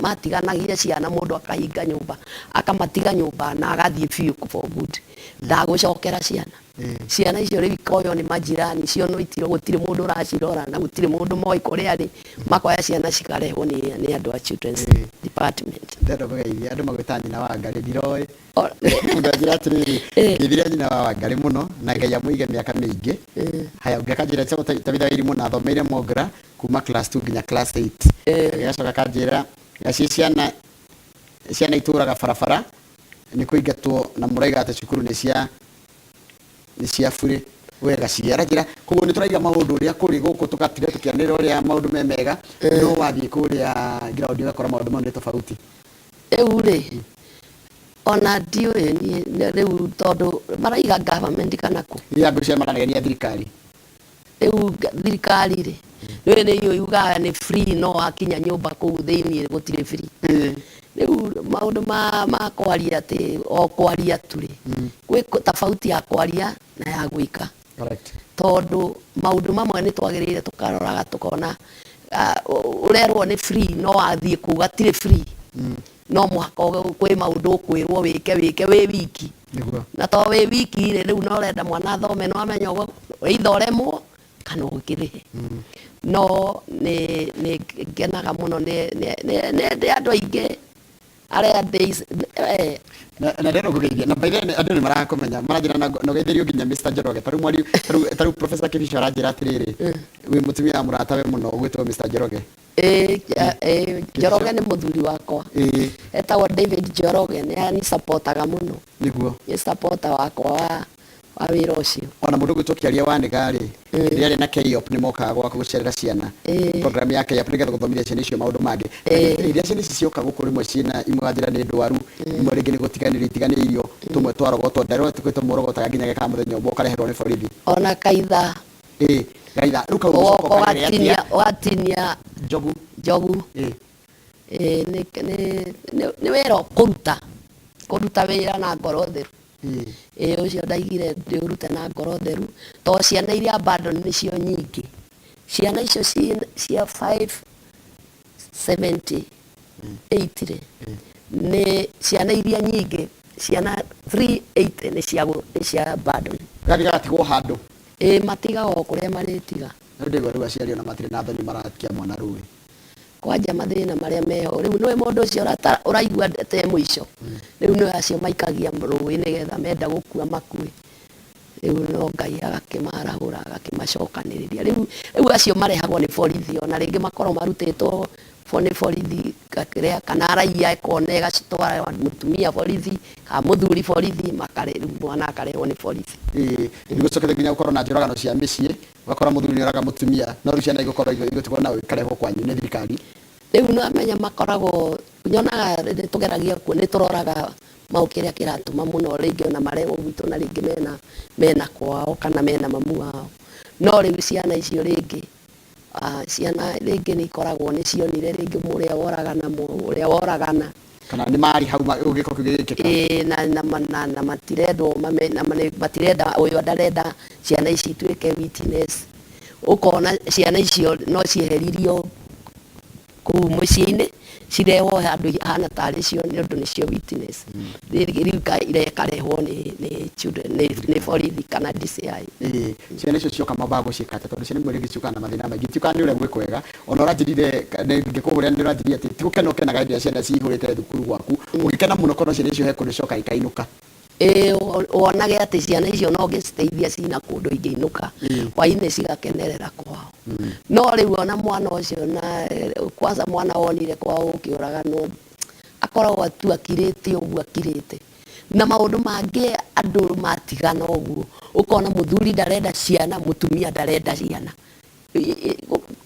matiganagia ciana, mũndũ akahinga nyũmba, akamatiga nyũmba na agathiĩ biũ for good, ndagũcokera ciana. Ciana icio rĩu ikoywo nĩ majirani, cionwo itirĩ, gũtirĩ mũndũ ũracirora na gũtirĩ mũndũ moĩ kũrĩa arĩ, makoya ciana cikarehwo nĩ andũ a children's department. Ndenda kũgeithia andũ magwĩtaga nyina wa Ngarĩ, ndiroĩ mũndũ anjĩra atĩrĩrĩ, ngeithiria nyina wa Wangarĩ mũno na Ngai amũige mĩaka mĩingĩ. Haya, ũngĩ akanjĩra etagwo Tabitha Wairimũ na athomeire Mogra kuma class 2 nginya class 8. Agacoka akanjĩra gaciĩ ciana itũraga barabara nĩ kũingatwo na mũraiga atĩ cukuru nĩ cia Nĩ cia burĩ wega ciara njĩra. Koguo nĩ tũraiga maũndũ ũrĩa kũrĩ gũkũ, tũgatiga tũkĩanĩrĩra ũrĩa maũndũ me mega, no wathiĩ kũrĩa ground ũgakora maũndũ mau nĩ tofauti. Rĩu rĩ, ona ndiũĩ niĩ rĩu tondũ maraiga government kana kũ? Ya ngũcia maranegenia thirikari. Rĩu thirikari rĩ, nĩũĩ nĩ iyo yugaga nĩ free, no wakinya nyũmba kũu thĩiniĩ gũtirĩ free. Rĩu maũndũ ma kwaria atĩ o kwaria tu rĩ, gwĩ tofauti ya kwaria na ya gwĩka. Tondũ maũndũ mamwe nĩ twagĩrĩire tũkaroraga tũkona, ũrerwo nĩ free no wathiĩ kũu gatirĩ free. No mũhaka kwĩ maũndũ ũkwĩrwo wĩke wĩke wĩ wiki. Na to wĩ wiki rĩ, rĩu no ũrenda mwana athome, no amenya ũguo either ũremwo kana ũkĩrĩhe. No nĩ ngenaga mũno nĩ andũ aingĩ arĩa ndĩ Na ndĩrenda gũkũgeithia na by the way andũ nĩ marakũmenya, maranjĩra na ũgeithĩrio nginya Mr. Njoroge. Tarĩu mwari tarĩu Professor Kibicho aranjĩra atĩrĩrĩ, wĩ mũtumia wa mũratawe mũno ũgwĩtwo Mr. Njoroge. Ĩĩ, Njoroge nĩ mũthuri wakwa. Etagwo David Njoroge, nĩ anisupportaga mũno. Nĩ supporter wakwa wa wĩra ũcio. Ona mũndũ ũgwĩtwo Kĩaria wa Nĩga rĩ, rĩrĩa arĩ na KEOP nĩ mokaga gwaku gũcerera ciana, program ya KEOP nĩgetha gũthomithia ciana icio maũndũ mangĩ. Rĩrĩa ciana ici cioka gũkũ rĩmwe ciĩna imwe wanjĩra nĩ ndwaru, imwe rĩngĩ nĩ gũtiganĩrio itiganĩirio, tũmwe twarogotwo, ndarora kwĩ tũmwe ũrogotaga nginya gekaga mũthenya ũmwe ũkareherwo nĩ borithi. Ona kaitha. Ĩĩ, gaitha. Rĩu kau ũgũcoka ũkarere atĩa? Ũgatinia njogu. Njogu. Ĩĩ, nĩ wĩra kũruta, kũruta wĩra na ngoro theru. Ĩĩ, ũcio ndaigire ndĩũrute na ngoro theru, tondũ ciana iria bado nĩcio nyingĩ. Ciana icio cia 578 rĩ, nĩ ciana iria nyingĩ, ciana 380 nĩ cia abandon. Gathiĩ gagatigwo handũ. Ĩĩ, matigagwo kũrĩa marĩtiga. Rĩu ndĩgua rĩu aciari ona matirĩ na thoni, marakia mwana rũĩ. Kwanja mathĩna marĩa meho rĩu, nĩwe mũndũ ũcio ũraigua te mũico rĩu, nĩwe acio maikagia rũĩ nĩgetha menda gũkua makue. Rĩu no Ngai agakĩmarahũra, agakĩmacokanĩrĩria. Rĩu acio marehagwo nĩ borithi, ona rĩngĩ makorwo marutĩtwo bo nĩ borithi gakĩrĩa, kana raia ĩkona ĩgacitwara mũtumia borithi kana mũthuri borithi, makare rĩu mwana akarehwo nĩ borithi. Ĩĩ, nĩgũcokete nginya gũkorwo na njũragano cia mĩciĩ, ũgakora mũthuri nĩ oraga mũtumia, no rĩu ciana igũkorwo igũtigwo nao ikarehwo kwanyu nĩ thirikari. Rĩu no amenya makoragwo nyonaga nĩ tũgeragia kuo, nĩ tũroraga mau kĩrĩa kĩratũma mũno rĩngĩ ona marehwo gwitũ, na rĩngĩ mena kwao kana mena mamu wao. No rĩu ciana icio rĩngĩ, ciana rĩngĩ nĩ ikoragwo nĩ cionire rĩngĩ mũrĩa woragana, ũrĩa woragana. Kana nĩ marĩ hau gĩko kĩu gĩgĩkĩka. Ĩĩ, na matirendwo na matirenda, ũyũ ndarenda ciana ici ituĩke witness. Ũkona ciana icio no cieheririo kũu mũciĩ-inĩ, cirehwo handũ hana tarĩ cio nĩ ũndũ nĩcio witness. Rĩu ikarehwo nĩ children, nĩ borithi kana DCI. Ĩĩ, ciana icio cioka mambaga gũciĩka atĩa? Tondũ ciana imwe rĩngĩ ciũkaga na mathĩna maingĩ, tiũkaga nĩ ũrĩa gwĩ kwega. Ona ũranjĩrire ngĩkũhũrĩra, nĩ ũranjĩrire atĩ ti gũkena ũkenaga hĩndĩ ĩrĩa ciana cihũrĩte thukuru gwaku, ũgĩkena mũno kono ciana icio he kũndũ cioka ikainũka. Ĩĩ, wonage atĩ ciana icio no ũngĩciteithia cina kũndũ ingĩinũka hwainĩ cigakenerera kwao. No rĩu ona mwana ũcio na kwanza mwana wonire kwao ũkĩũraganwo, akoragwo tu akirĩte ũguo akirĩte. Na maũndũ mangĩ andũ matigana ũguo, ũkona mũthuri ndarenda ciana, mũtumia ndarenda ciana.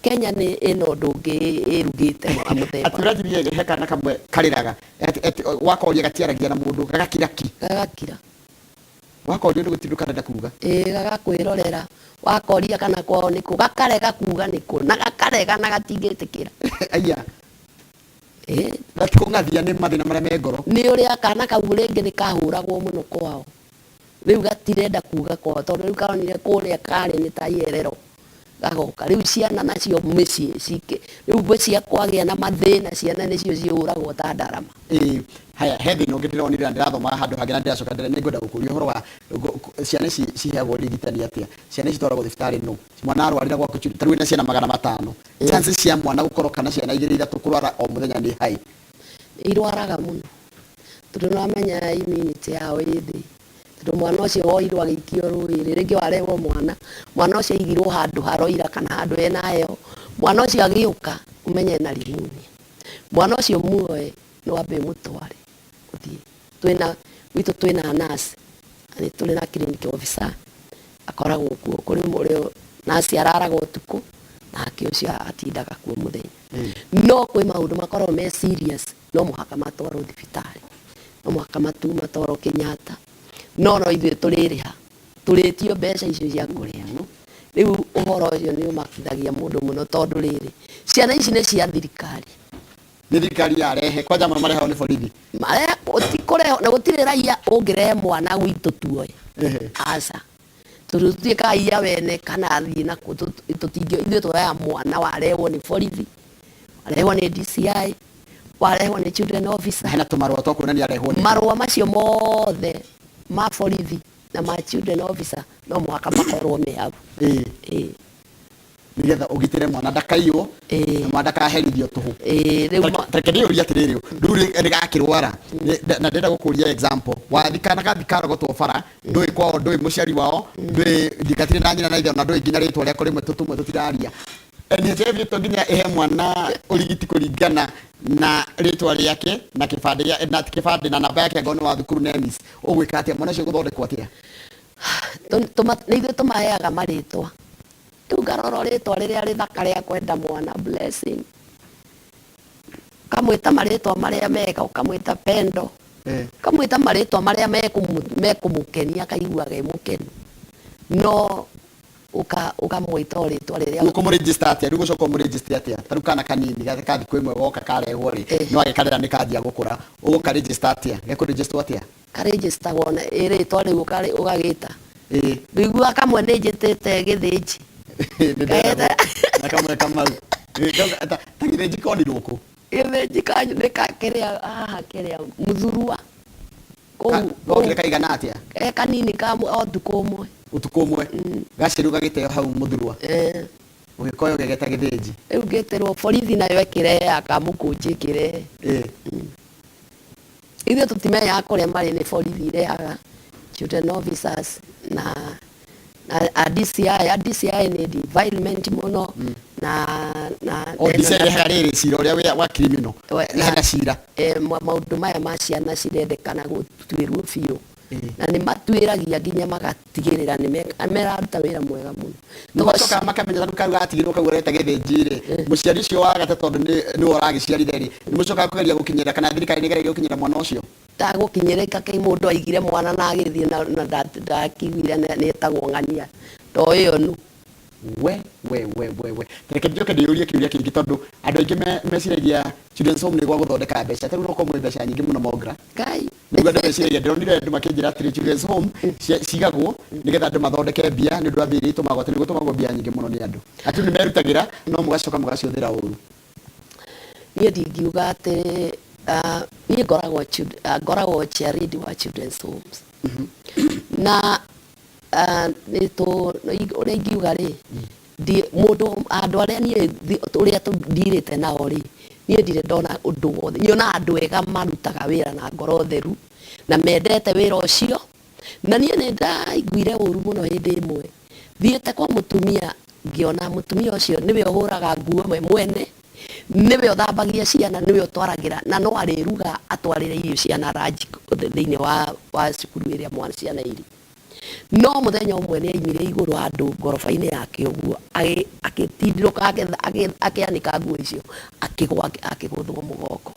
Kenya nĩ ĩna ũndũ ũngĩ ĩrugĩte wa mũthemba. Atĩ ũranjĩrire he kana kamwe karĩraga atĩ wakoria gatiaragia na mũndũ, gagakira ki. Gagakira. Wakorio nĩ gũtirĩ karenda kuga. Ĩĩ, gagakwĩrorera. Wakoria kana kwao nĩkũ, gakarega kuga nĩkũ, na gakarega na gatingĩtĩkĩra. Aya. Ĩĩ. Gatikũng'athia nĩ mathĩna marĩa me ngoro. Nĩ ũrĩa kana kau rĩngĩ nĩ kahũragwo mũno kwao. Rĩu gatirenda kuga kwao tondũ rĩu karonire kũrĩa karĩ nĩ ta ierero gagoka. Rĩu ciana nacio mĩciĩ cikĩ rĩu gwĩcia kwagĩa na mathĩna, ciana nĩcio cihũragwo ta ndarama. Ĩĩ, haya, he thĩna ũngĩ ndĩronire na ndĩrathomaga handũ hangĩ na ndĩracoka nĩ ngwenda gũkũria ũhoro wa ciana ici ciheagwo ũrigitani atĩa? Ciana ici itwaragwo thibitarĩ nũ? Mwana arwarĩra gwaku, ta rĩu wĩna ciana 500, chances cia mwana gũkorwo kana ciana igĩrĩ ithatũ kũrwara o mũthenya nĩ high. Irwaraga mũno tondũ nĩwamenya immunity yao ĩ thĩ, tondũ mwana ũcio woirwo agĩikio rũĩ rĩ, rĩngĩ warehwo mwana, mwana ũcio aigirwo handũ haroira kana handũ hena heho, mwana ũcio agĩũka ũmenye ena pneumonia. Mwana ũcio muoe nĩ wambe ũmũtware ũthiĩ. Twĩna gwitũ twĩna nurse na nĩ tũrĩ na clinic officer. Akoragwo kuo kũrĩ mũrĩ nasi araraga ũtukũ nake ũcio atindaga kuo mũthenya. No kwĩ maũndũ makoragwo me serious, no mũhaka matwarwo thibitarĩ, no mũhaka matu matwarwo Kenyatta, no no ithuĩ tũrĩrĩha, tũrĩtio mbeca icio cia kũrĩha. Rĩu ũhoro ũcio nĩ ũmakithagia mũndũ mũno, tondũ rĩrĩ, ciana ici nĩ cia thirikari. Nĩ thirikari yarehe kwanja, amwe marehagwo nĩ borithi. Kũrehwo na gũtirĩ raia ũngĩrehe mwana gwitũ tuoe, aca, tondũ tũtuĩkaga iya wene kana athiĩ na kũ, tũtingĩ. Ithuĩ tuoyaga mwana warehwo nĩ borithi, warehwo nĩ DCI, warehwo nĩ children officer. Hena tũmarũa twa kuonania arehwo nĩ Marũa macio mothe ma borithi na ma children officer no mũhaka makorwo me hau. Ĩĩ. Nĩgetha ũgitĩre mwana ndakaiywo na mwana ndakaherithio tũhũ. Rĩu Reke ndĩyũrie atĩrĩrĩ, rĩu rĩgakĩrwara na ndĩrenda gũkũria example, wathi kana gathi karogotwo bara, ndũĩ kwao, ndũĩ mũciari wao, ndũĩ ndikatirĩ na nyina na ithe, na ndũĩ nginya rĩtwa rĩako, rĩmwe tũtũmwe tũtiraria. NHIF to nginya ĩhe mwana ũrigiti kũringana na rĩtwa rĩake na kĩbandĩ na kĩbandĩ na namba yake angorwo nĩ wa thukuru NEMIS. Ũgwĩka atĩa mwana ũcio, gũthondekwo atĩa? Nĩ ithuĩ tũmaheaga marĩtwa. Rĩu ngarora rĩtwa rĩrĩa rĩthaka rĩa kwenda mwana, Blessing, ũkamwĩta marĩtwa marĩa mega, ũkamwĩta Pendo, ũkamwĩta marĩtwa marĩa mekũmũkenia, akaiguaga e mũkenu, no ũkamwĩta o rĩtwa rĩrĩa Rĩu ũkũmũregister atĩa? Rĩu gũcoka ũmũregister atĩa? Ta rĩu kana kanini ka thikũ ĩmwe goka karehwo rĩ, no agĩkarera nĩ kanjia gũkũra, ũgũkaregister atĩa? Gekũregisterwo atĩa? Karĩnjĩstagwo na rĩtwa rĩu ũgagĩta. Ũiguaga kamwe nĩ njĩtĩte Gĩthĩnji. Nĩ na kamwe kamau ta Gĩthĩnji konirwo kũ? Gĩthĩnji kanyu nĩ kĩrĩa haha, kĩrĩa Mũthurua kũu. Gokire kaigana atĩa? E kanini ka o ũtukũ ũmwe. Ũtukũ ũmwe gaciarirwo gagĩteo hau Mũthurua, ũgĩkoya ũgĩgeta Gĩthĩnji. Rĩu ngĩtĩrwo borithi nayo ĩkĩrehe ya Kamũkũnji ĩkĩrehe. Ithuĩ tũtimenyaga kũrĩa marĩ, nĩ borithi irehaga, children officers na a DCI. A DCI nĩ defilement mũno na O DCI rehaga rĩrĩ cira ũrĩa wa criminal? Hena cira? Maũndũ maya ma ciana cirendekana gũtuĩrwo biũ, na nĩ matuĩragia nginya magatigĩrĩra nĩ meraruta wĩra mwega mũno. Nĩ macokaga makamenya tarĩu kau gatigirwo kau ũreta Gĩthĩnji rĩ, mũciari ũcio wa gata tondũ nĩwe ũragĩciarire rĩ, nĩ mũcokaga kũgeria gũkinyĩra kana thirikari nĩ ĩgeragia gũkinyĩra mwana ũcio? Ndagũkinyĩrĩka kĩ mũndũ aigire mwana na agĩthiĩ na ndakiguire nĩ etagwo ng'ania ndoĩ ĩyo nu. We we we we we, reke njoke ndĩyũrie kĩũria kĩngĩ, tondũ andũ aingĩ meciragia children's home nĩ gwa gũthondeka mbeca. Tarĩu no korwo mwĩ mbeca nyingĩ mũno Mongra. Ngai. Nĩguo andũ meciragia. Ndĩronire andũ makĩnjĩra atĩrĩ, children's home cigagwo nĩgetha andũ mathondeke mbia nĩ ũndũ wa mbia iria itũmagwo, atĩ nĩ gũtũmagwo mbia nyingĩ mũno nĩ andũ, atĩ nĩ merutagĩra no mũgacoka mũgacihũthĩra ũru. Niĩ ndingiuga atĩ niĩ ngoragwo ngoragwo chairlady wa children's homes na nĩ ũrĩa ingiuga rĩ, mũndũ andũ arĩa niĩ ũrĩa tũndirĩte nao rĩ, niĩ ndirĩ ndona ũndũ wothe. Nyonaga andũ ega marutaga wĩra na ngoro theru na mendete wĩra ũcio. Na niĩ nĩ ndaiguire ũru mũno hĩndĩ ĩmwe thiĩte kwa mũtumia, ngĩona mũtumia ũcio nĩwe ũhũraga nguo we mwene, nĩwe ũthambagia ciana, nĩwe ũtwaragĩra, na no arĩruga atwarĩre irio ciana ranji thĩinĩ wa cukuru ĩrĩa mwana ciana irĩ. No mũthenya ũmwe nĩ aimire igũrũ handũ ngoroba-inĩ yake ũguo, agĩtindĩrũka, akĩanĩka nguo icio, akĩgwa, akĩgũthwo mũgongo.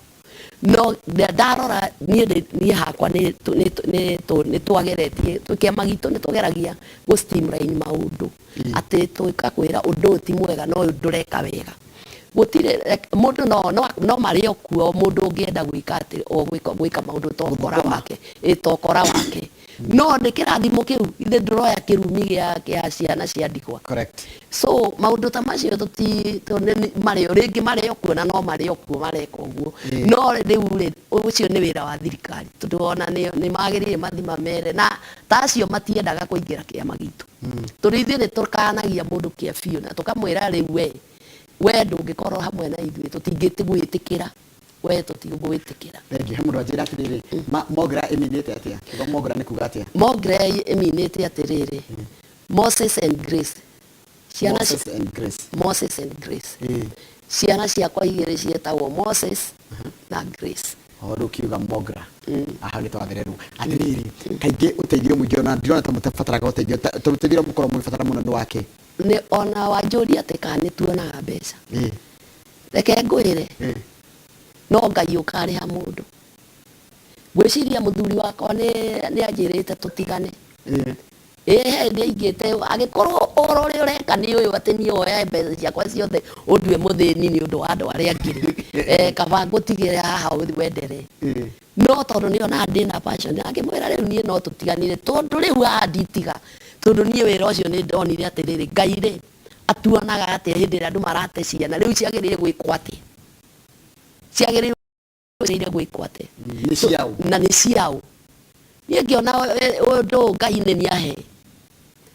No ndarora niĩ niĩ hakwa nĩ twageretie twĩ kĩama gitũ, nĩ tũgeragia gũ streamline maũndũ, atĩ tũgakwĩra ũndũ ũyũ ti mwega na ũyũ ndũreka wega. Gũtirĩ mũndũ no marĩ o kuo mũndũ ũngĩenda gwĩka atĩ o gwĩka maũndũ ta ũkora wake, ĩ ta ũkora wake, no nĩ kĩrathimo kĩu ithe ndũroya kĩrumi gĩa ciana cia ndigwa. So maũndũ ta macio tũti marĩ rĩngĩ marĩ o kuo na no marĩ o kuo mareka ũguo. No rĩu rĩ, ũcio nĩ wĩra wa thirikari, tondũ ona nĩ magĩrĩire mathi mamere na ta acio matiendaga kũingĩra kĩama gitũ, tondũ ithuĩ nĩ tũkanagia mũndũ kĩa biũ na tũkamwĩra, rĩu we ndũngĩkorwo hamwe na ithuĩ, tũtingĩgwĩtĩkĩra, we tũtigũgwĩtĩkĩra. Thengiũ. He mũndũ anjĩra atĩrĩrĩ, Mogra ĩminĩte atĩa? Kiugo Mogra nĩ kuga atĩa? Mogra ĩminĩte atĩrĩrĩ, Moses and Grace. Ciana Moses and Grace. Moses and Grace. Ciana ciakwa igĩrĩ ciĩtagwo Moses na Grace. O rĩu kiuga mogra aha nĩ twathererwo atĩrĩrĩ kaingĩ ũteithio mũingĩ ona ndirona ta mũtabataraga ũteithio tondũ ũteithio ũrĩa mũkoragwo mũgĩbatara mũno nĩ wake. Nĩ ona wanjũria atĩ kana nĩ tuonaga mbeca, reke ngwĩre, no Ngai ũkarĩha mũndũ. Ngwĩciria mũthuri wakwa nĩ anjĩrĩte tũtigane. Ĩĩ nĩ aigĩte agĩkorwo ũhoro ũrĩa ũreka nĩ ũyũ atĩ niĩ woyae mbeca ciakwa ciothe ũndue mũthĩni nĩ ũndũ wa andũ arĩa angĩ rĩ, kaba ngũtigĩre haha wenderee. No tondũ nĩ onaga ndĩna passion, akĩmwĩra rĩu niĩ no tũtiganire tondũ rĩu haha nditiga, tondũ niĩ wĩra ũcio nĩ ndonire atĩrĩrĩ, Ngai rĩ atuonaga atĩa hĩndĩ ĩrĩa andũ marate ciana, rĩu ciagĩrĩire gwĩkwo atĩa, ciagĩrĩire gwĩkwo atĩa? Nĩ ciaũ? Na nĩ ciaũ? Niĩ ngĩona ũndũ ũyũ Ngai nĩ nĩahe.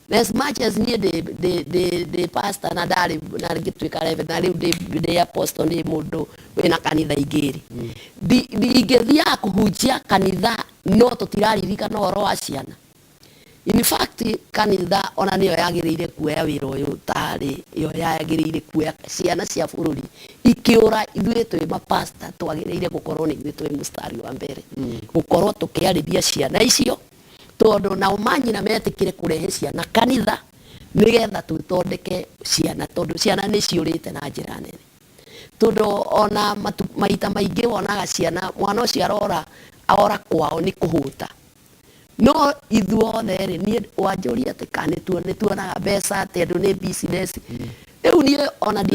Na as much as niĩ ndĩ pastor na ndarĩ na ngĩtuĩka reverend na rĩu ndĩ apostle, nĩ mũndũ wĩna kanitha ingĩ rĩ, ingĩthiaga kũhunjia kanitha no tũtiraririkana ũhoro wa ciana. In fact, kanitha ona nĩyo yagĩrĩire kuoya wĩra ũyũ, tarĩ yo yagĩrĩire kuoya ciana cia bũrũri ikĩũra. Ithuĩ twĩ mapasta twagĩrĩire gũkorwo nĩ ithuĩ twĩ mũstari wa mbere gũkorwo tũkĩarĩria ciana icio, tondũ nao manyina metĩkĩre kũrehe ciana kanitha nĩgetha tũthondeke ciana, tondũ ciana nĩ ciũrĩte na njĩra nene. Tondũ ona maita maingĩ wonaga ciana mwana ũcio arora ora kwao nĩ kũhũta. No ithuothe rĩ, niĩ wanjũria atĩ kana nĩ tuonaga mbeca atĩ andũ nĩ business, rĩu niĩ ona